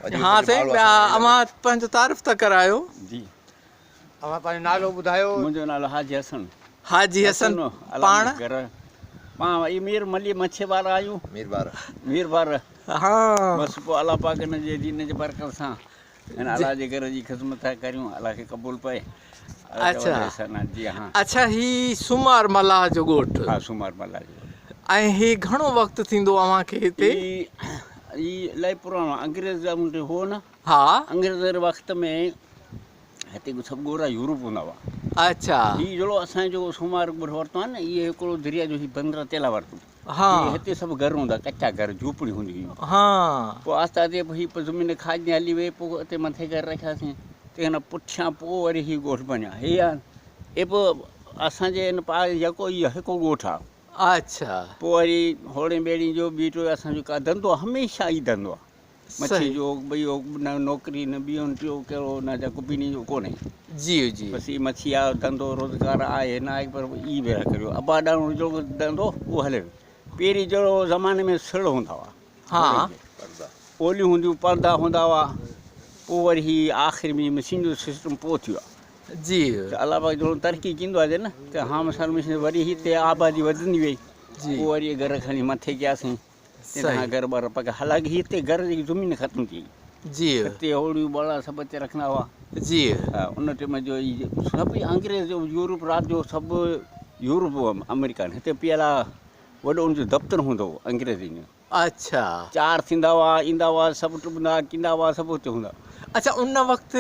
ها سائين اوهان پنهنجو تعارف ته ڪرايو. جي. اوهان پنهنجو نالو ٻڌايو. منهنجو نالو حاجي حسن. حاجي حسن پاڻ. پاڻ اي مير ملي مڇي وارا آهيون. مير بار. مير بار. ها. بس پوء الله پاڪ ان جي دين جي برڪت سان هن الله جي گهر جي خدمت ٿا ڪريون الله کي قبول پئي. اڇا جي ها. اڇا هي سومار ملاح جو ڳوٺ. ها سومار ملاح جو ڳوٺ. ۽ هي گهڻو وقت ٿيندو اوهان کي هتي؟ هي هي الاهي پراڻو انگريز جا هو نه. ها. انگريز جي وقت ۾ هتي سڀ گورا يورپ هوندا هئا. اڇا. هي جهڙو اسان جو سومار ڳوٺ ورتو آهي نه اهي هڪڙو دريا جو هي بندر تيلا ورتو. ها. هي هتي سڀ گهر هوندا ڪچا گهر جهوپڙيون هونديون هيون. ها. پوء آهستي آهستي پوء هي زمين کاڄندي هلي وئي پوء اتي مٿي گهر رکياسين تنهن کان پٺيان پوء وري هي ڳوٺ بنيا. هي هي به اسان جي هن پاڙي جيڪو هي هڪ ڳوٺ آهي. اڇا. پوء وري هوڙين ٻيڙين جو ٻي ٽيو اسان جو ڪا ڌنڌو هميشه ئي ڌنڌو آهي. مڇي جو ٻيو نه نوڪري نه ٻيو نه ٽيو ڪهڙو نه جيڪو ٻنهي جو ڪونهي. جي جي. بس هي مڇي آ ڌنڌو روزگار آهي نه آهي پر اي ڀيرا ڪريو ابا ڏاڏو جو ڌنڌو اهو هلي ويو. پهرين جهڙو زماني ۾ سڙهه هوندا هئا. ها. اوليون هونديون پردا هوندا هئا پوء وري هي آخر ۾ مشين جو سسٽم پوء ٿيو آ. جي. ته الله پاڪ جهڙو ترقي ڪيندو آهي نه ته ها مثال مشين وري هتي آبادي وڌندي وئي. جي. پوء وري گهر کڻي مٿي ڪياسين. تنهن گهر ٻر پڪا حالانڪه هتي گهر جي زمين ختم ٿي وئي. جي. هتي هوڙيون ٻڙا سڀ هتي رکندا هئا. جي. ها ان ٽيم جو هي سڀ انگريز جو يورپ رات جو سڀ يورپ آمريڪا هتي پيل آ وڏو ان جو دفتر هوندو هو انگريزن جو. اڇا. چار ٿيندا هئا ايندا هئا سڀ ٽٻندا ڪيندا هئا سڀ اتي هوندا. اڇا ان وقت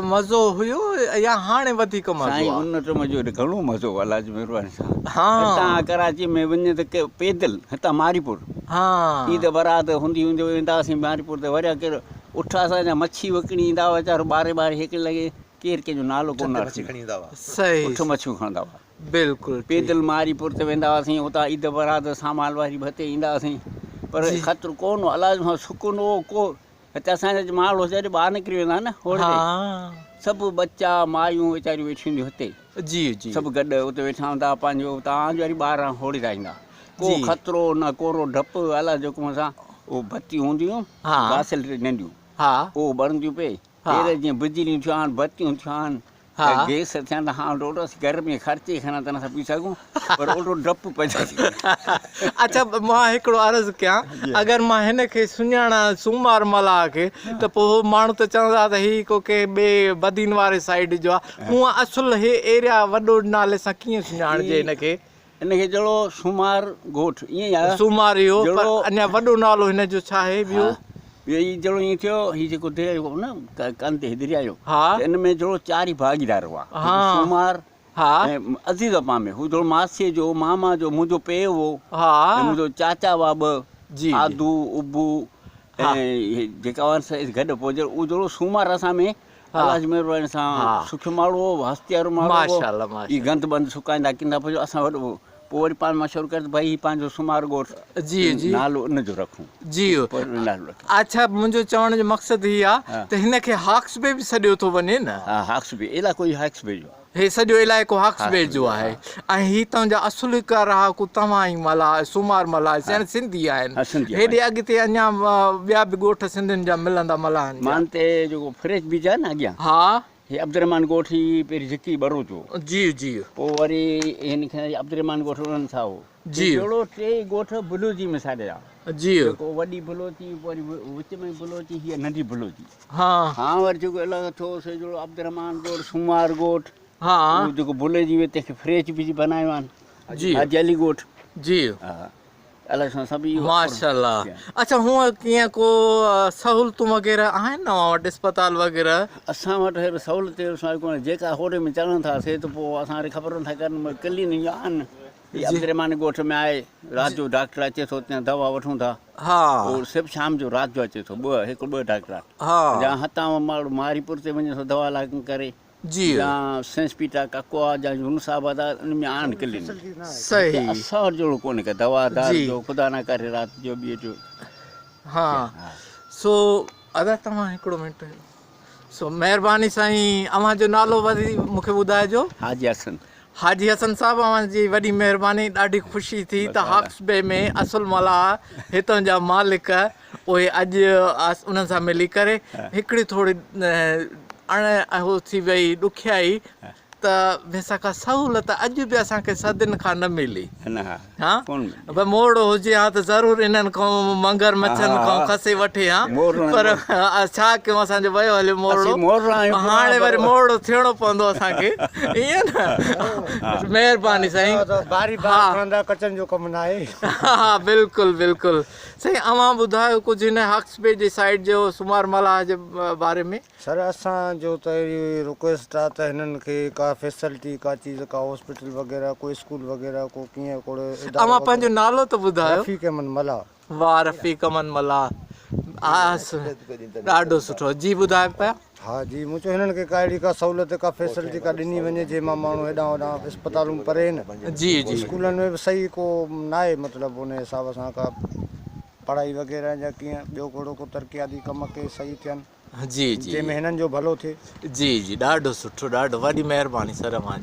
مزو هيو يا هاڻي وڌيڪ مزو سائين آ؟ ان ٽيم جو گهڻو مزو هو الله جي مهرباني سان. ها. هتان ڪراچي ۾ وڃ ته پيدل هتان ماريپور. ها. عيد برات هوندي هوندي ويندا هئاسين ماريپور ته وريا ڪير اٺ اسان جا مڇي وڪڻي ايندا هئا ويچارو ٻارهين ٻارهين هڪ لڳي ڪير ڪنهن جو نالو ڪونه رکندا. صحيح. اٺ مڇيون کڻندا هئا. بلڪل ٺيڪ. پيدل ماريپور تي ويندا هئاسين اتان عيد برات سامان واري ڀتي ايندا هئاسين پر خطرو ڪونه هو الله جو سڪون هو ڪو هتي اسان جا ماڻهو جڏهن ٻاهر نڪري ويندا نه هوڙ تي سڀ ٻچا مايون ويچاريون ويٺيون هونديون هتي جي جي سڀ گڏ اتي ويٺا هوندا پنهنجو تان جو وري ٻاهران هوڙي تان ايندا ڪو خطرو نه ڪورو ڊپ الله جي حڪم سان اهو بتيون هونديون گاسليٽ ننڍيون اهو ٻرنديون پئي هينئر جيئن بجليون ٿيون آهن بتيون ٿيون آهن گيس ٿيا ته هاڻ روڊ اسين گهر ۾ خرچي کڻا ته نٿا پي سگهون پر اوڏو ڊپ پئجي ٿي وڃي. اڇا مان هڪڙو عرض ڪيان اگر مان هن کي سڃاڻان سومار ملاح کي ته پوء هو ماڻهو ته چوندا ته هي ڪو ڪنهن ٻئي بدين واري سائيڊ جو آهي هونء اصل هي ايريا وڏو نالي سان ڪيئن سڃاڻجي هن کي. ان کي جهڙو سومار ڳوٺ ائين ئي آهي. سومار اهو پر اڃا وڏو نالو هن جو ڇا آهي ٻيو؟ ها ٻيو هي جهڙو ائين ٿيو هي جيڪو درياء جو نه ڪن تي درياء جو ته ان ۾ جهڙو چار ئي ڀاڳيدار هئا هڪ سومار ۽ عزيز اپا ۾ هو جهڙو ماسيء جو ماما جو منهنجو پيء هو ۽ منهنجو چاچا هئا ٻه آدو ابو ۽ جيڪا هئا سي گڏ پوء اهو جهڙو سومار اسان ۾ الله جي مهرباني سان سکيو ماڻهو هو هستيارو ماڻهو هو هي گند بند سڪائيندا ڪندا پوء اسان وڏو پوء وري پاڻ مشورو ڪيو ته ڀائي هي پنهنجو سومار ڳوٺ جي جي نالو ان جو رکون جي پوء نالو رکيو. اڇا منهنجو چوڻ جو مقصد هي آ ته هن کي هاڪس بي به سڏيو ٿو وڃي نه. ها هاڪس بي علائقو ئي هاڪس بي جو آ. هي سڄو علائقو هاڪس بي جو آهي ۽ هي تنهن جا اصلوڪا رهاڪو توهان ئي ملاح سومار ملاح يعني سنڌي آهن. هيڏي اڳتي اڃا ٻيا به ڳوٺ سنڌين جا ملندا ملاحن جا. مان تي جيڪو فريش بيچ آهي نه اڳيان. ها. هي عبدالرحمان ڳوٺ هي پهرين ذڪري ٻروچ هو. جي جي. پوء وري هن کي عبدالرحمان ڳوٺ انهن سان هو. جي. جهڙو ٽيئي ڳوٺ بلوچي ۾ ساڏيا. جي. جيڪو وڏي بلوچي وري وچ ۾ بلوچي هيء ننڍي بلوچي. ها. هاڻ وري جيڪو علائقو ٿيو سو جهڙو عبدالرحمان ڳوٺ، سومار ڳوٺ. ها. اهو جيڪو بلوچي ۾ تنهن کي فريچ بيچ بنايو آهن. جي. حاجي علي ڳوٺ. جي. ها. الله سان سڀ اهو. ماشاءالله. اڇا هونء ڪيئن ڪو سهولتون وغيره آهن اوهان وٽ اسپتال وغيره؟ اسان وٽ هير سهولت سان ڪونهي جيڪا هوڙي ۾ چڙهن ٿا سي ته پوء اسان وري خبر نٿا ڪرن ڪلينڪ آهن. هي عبدالرحمان ڳوٺ ۾ آهي رات جو ڊاڪٽر اچي ٿو اتان دوا وٺون ٿا ها اهو صرف شام جو رات جو اچي ٿو ٻه هڪ ٻه ڊاڪٽر آهن ها جا هتان ماڻهو ماريپور تي وڃي ٿو دوا لاء ڪري جي جا سينس پيٽا ڪڪو آ جا يونس آباد آ ان ۾ آهن ڪلينڪ صحيح اسان وٽ جهڙو ڪونهي ڪا دوا دار جي جو خدا نه ڪري رات جو ٻي جو ها سو ادا توهان هڪڙو منٽ سو مهرباني سائين اوهان جو نالو وري مون کي ٻڌائجو. حاجي حسن. حاجي حسن صاحب اوهان جي وڏي مهرباني ڏاڍي خوشي ٿي ته هاڪس بي ۾ اصل ملاح هتان جا مالڪ اهي اڄ انهن سان ملي ڪري هڪڙي ٿوري اڻ هو ٿي وئي ڏکيائي ته ويسا ڪا سهولت اڄ به اسان کي صدين کان نه ملي. ها ڀئي مورڙو هجي ها ته ضرور انهن کان منگر مڇن کان کسي وٺي ها پر ڇا ڪيون اسان جو ويو هليو مورڙو هاڻي وري مورڙو ٿيڻو پوندو اسان کي ائين نه مهرباني سائين باري بار کڻندا ڪچن جو ڪم ناهي. ها بلڪل بلڪل سائين اوهان ٻڌايو ڪجهه هن هاڪس بي جي سائيڊ جو سومار ملاح جي باري ۾. سر اسان جو ته اهڙي رڪويسٽ آ ته هنن کي ڪا فيسلٽي ڪا چيز ڪا هاسپيٽل وغيره ڪو اسڪول وغيره ڪو ڪيئن ڪو ادارو اوهان پنهنجو نالو ته ٻڌايو. رفيق احمد ملاح. واه رفيق احمد ملاح ڏاڍو سٺو جي ٻڌايو پيا. ها جي مون چيو هنن کي ڪا اهڙي ڪا سهولت ڪا فيسلٽي ڪا ڏني وڃي جنهن مان ماڻهو هيڏانهن هوڏانهن اسپتالون پري آهن جي جي اسڪولن ۾ به صحيح ڪو ناهي مطلب ان حساب سان ڪا پڙهائي وغيره جا ڪيئن ٻيو ڪهڙو ڪو ترقياتي ڪم ڪي صحيح ٿين. جي جي جنهن ۾ هنن جو ڀلو ٿئي. جي جي ڏاڍو سٺو ڏاڍو وڏي مهرباني سر اوهان جي.